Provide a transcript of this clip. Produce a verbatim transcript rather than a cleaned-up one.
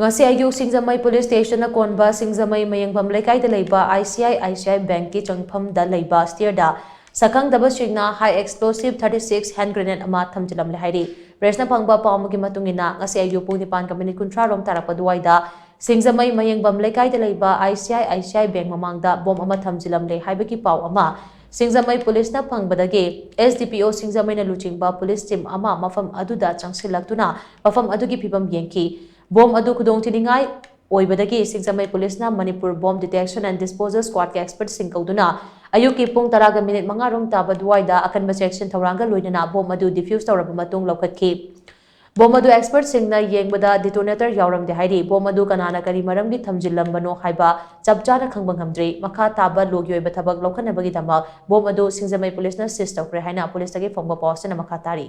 ꯉꯁꯤ ꯑꯌꯨꯛ ꯁꯤꯡꯖꯃꯩ ꯄꯨꯂꯤꯁ ꯁ꯭ꯇꯦꯁꯟꯅ ꯀꯣꯟꯕ ꯁꯤꯡꯖꯃꯩ ꯃꯌꯦꯡꯕꯝ ꯂꯩꯀꯥꯏꯗ ꯂꯩꯕ I C I I C I ꯕꯦꯡꯛꯀꯤ ꯆꯪꯐꯝꯗ ꯂꯩꯕ ꯁ꯭ꯇꯤꯌꯔꯗ ꯁꯛꯈꯪꯗꯕꯁꯤꯡꯅ high explosive thirty six hand grenade ꯑꯃ ꯊꯝꯖꯤꯜꯂꯝꯂꯦ ꯍꯥꯏꯔꯤ꯫ ꯄ꯭ꯔꯦꯁꯅ ꯐꯪꯕ ꯄꯥꯎ ꯑꯃꯒꯤ ꯃꯇꯨꯡ ꯏꯟꯅ, ꯉꯁꯤ ꯑꯌꯨꯛ ꯄꯨꯡ ꯅꯤꯄꯥꯟꯒ ꯃꯤꯅꯤꯠ ꯀꯨꯟꯊ꯭ꯔꯥ ꯔꯣꯝ ꯇꯥꯔꯛꯄ ꯑꯗꯨꯋꯥꯏꯗ ꯁꯤꯡꯖꯃꯩ ꯃꯌꯦꯡꯕꯝ ꯂꯩꯀꯥꯏꯗ ꯂꯩꯕ I C I I C I bank ꯃꯃꯥꯡꯗ ꯕꯣꯝ ꯑꯃ ꯊꯝꯖꯤꯜꯂꯝꯂꯦ ꯍꯥꯏꯕꯒꯤ ꯄꯥꯎ ꯑꯃ ꯁꯤꯡꯖꯃꯩ ꯄꯨꯂꯤꯁꯅ ꯐꯪꯕꯗꯒꯤ ꯑꯦꯁ ꯗꯤ ꯄꯤ ꯑꯣ ꯁꯤꯡꯖꯃꯩꯅ ꯂꯨꯆꯤꯡꯕ ꯄꯨꯂꯤꯁ ꯇꯤꯝ ꯑꯃ ꯃꯐꯝ ꯑꯗꯨꯗ ꯆꯪꯁꯤꯜꯂꯛꯇꯨꯅ ꯃꯐꯝ ꯑꯗꯨꯒꯤ ꯐꯤꯕꯝ ꯌꯦꯡꯈꯤ꯫ ꯕꯣꯝ ꯑꯗꯨ ꯈꯨꯗꯣꯡꯊꯤꯅꯤꯡꯉꯥꯏ ꯑꯣꯏꯕꯗꯒꯤ ꯁꯤꯡꯖꯃꯩ ꯄꯨꯂꯤꯁꯅ Manipur bomb detection and disposal ꯁ꯭ꯀ꯭ꯋꯥꯗꯀꯤ ꯑꯦꯛꯁꯄꯔꯠꯁꯤꯡ ꯀꯧꯗꯨꯅ ꯑꯌꯨꯛꯀꯤ ꯄꯨꯡ ꯇꯔꯥꯒ ꯃꯤꯅꯤꯠ ꯃꯉꯥ ꯔꯣꯝ ꯇꯥꯕ ꯑꯗꯨꯋꯥꯏꯗ ꯑꯀꯟꯕ ꯆꯦꯛꯁꯤꯟ ꯊꯧꯔꯥꯡꯒ ꯂꯣꯏꯅꯅ ꯕꯣꯝ ꯑꯗꯨ ꯗꯤꯐ꯭ꯌꯨꯁ ꯇꯧꯔꯕ ꯃꯇꯨꯡ ꯂꯧꯈꯠꯈꯤ꯫ ꯕꯣꯝ ꯑꯗꯨ ꯑꯦꯛꯁꯄꯔꯠꯁꯤꯡꯅ ꯌꯦꯡꯕꯗ ꯗꯤꯇꯣꯅꯦꯇꯔ ꯌꯥꯎꯔꯝꯗꯦ ꯍꯥꯏꯔꯤ꯫ ꯕꯣꯝ ꯑꯗꯨ ꯀꯅꯥꯅ ꯀꯔꯤ ꯃꯔꯝꯒꯤ ꯊꯝꯖꯤꯜꯂꯝꯕꯅꯣ ꯍꯥꯏꯕ ꯆꯞ ꯆꯥꯅ ꯈꯪꯕ ꯉꯝꯗ꯭ꯔꯤ꯫ ꯃꯈꯥ ꯇꯥꯕ ꯂꯣꯒꯤ ꯑꯣꯏꯕ ꯊꯕꯛ ꯂꯧꯈꯠꯅꯕꯒꯤꯗꯃꯛ ꯕꯣꯝ ꯑꯗꯨ ꯁꯤꯡꯖꯃꯩ ꯄꯨꯂꯤꯁꯅ ꯁꯤꯖ ꯇꯧꯈ꯭ꯔꯦ ꯍꯥꯏꯅ ꯄꯨꯂꯤꯁꯇꯒꯤ ꯐꯪꯕ ꯄꯥꯎ ꯑꯁꯤꯅ ꯃꯈꯥ ꯇꯥꯔꯤ꯫